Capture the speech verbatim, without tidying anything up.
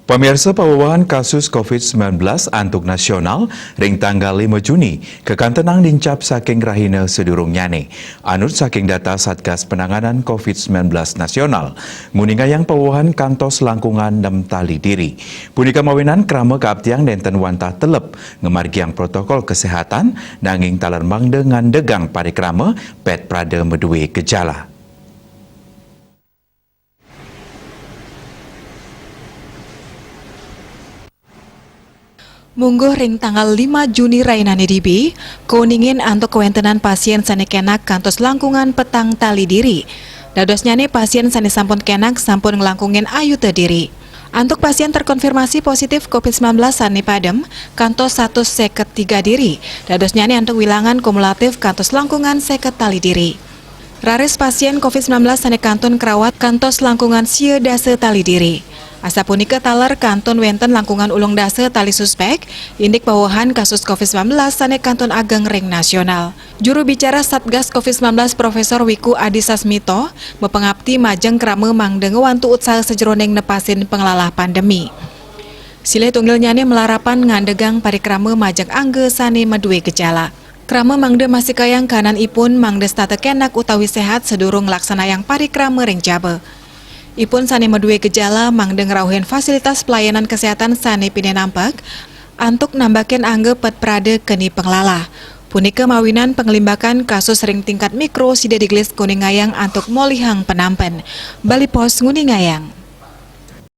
Pamirsa, pawewahan kasus covid sembilan belas antuk nasional ring tanggal lima Juni kakantenang nincap saking rahina sadurungnyane. Anut saking data Satgas Penanganan covid sembilan belas Nasional, nguningayang pawewahan kantos langkungan nem tali diri. Punika mawinan krama kaaptiang nenten wantah telep ngamargiang protokol kesehatan, nanging taler mangda ngandegang parikrama pet prada madue gejala. Mungguh ring tanggal lima Juni rainane dibi, kauningin antuk kawentenan pasien sane kenak kantos langkungan petang tali diri. Dadosnyane pasien sane sampun kenak sampun nglangkungin ayuta diri. Antuk pasien terkonfirmasi positif covid sembilan belas sane padem kantos satus seket tiga diri, dadosnyane antuk wilangan kumulatif kantos langkungan seket tali diri. Raris pasien covid sembilan belas sane kantun krawat kantos langkungan sia dasa tali diri. Asapunika taler kantun wenten langkungan ulung dasa tali suspek, indik pawewahan kasus covid sembilan belas sane kantun ageng ring nasional. Juru bicara Satgas covid sembilan belas Profesor Wiku Adhisa Smito mapangapti majeng krama mangda ngwantu utsaha sajeroning nepasin panglalah pandemi. Silih tunggilnyane malarapan ngandegang parikrama majeng angga sane madue gejala. Krama mangda mastikayang kahananipun mangda setata kenak utawi sehat sadurung nglaksanayang parikrama ring jaba. Ipun sane madue gejala mangda ngrauhin fasilitas pelayanan kesehatan sane pinih nampek, antuk nambakin angga pet prada keni panglalah. Punika mawinan panglimbakan kasus ring tingkat mikro sida digelis nguningayang antuk molihang panampen. Bali Post nguningayang.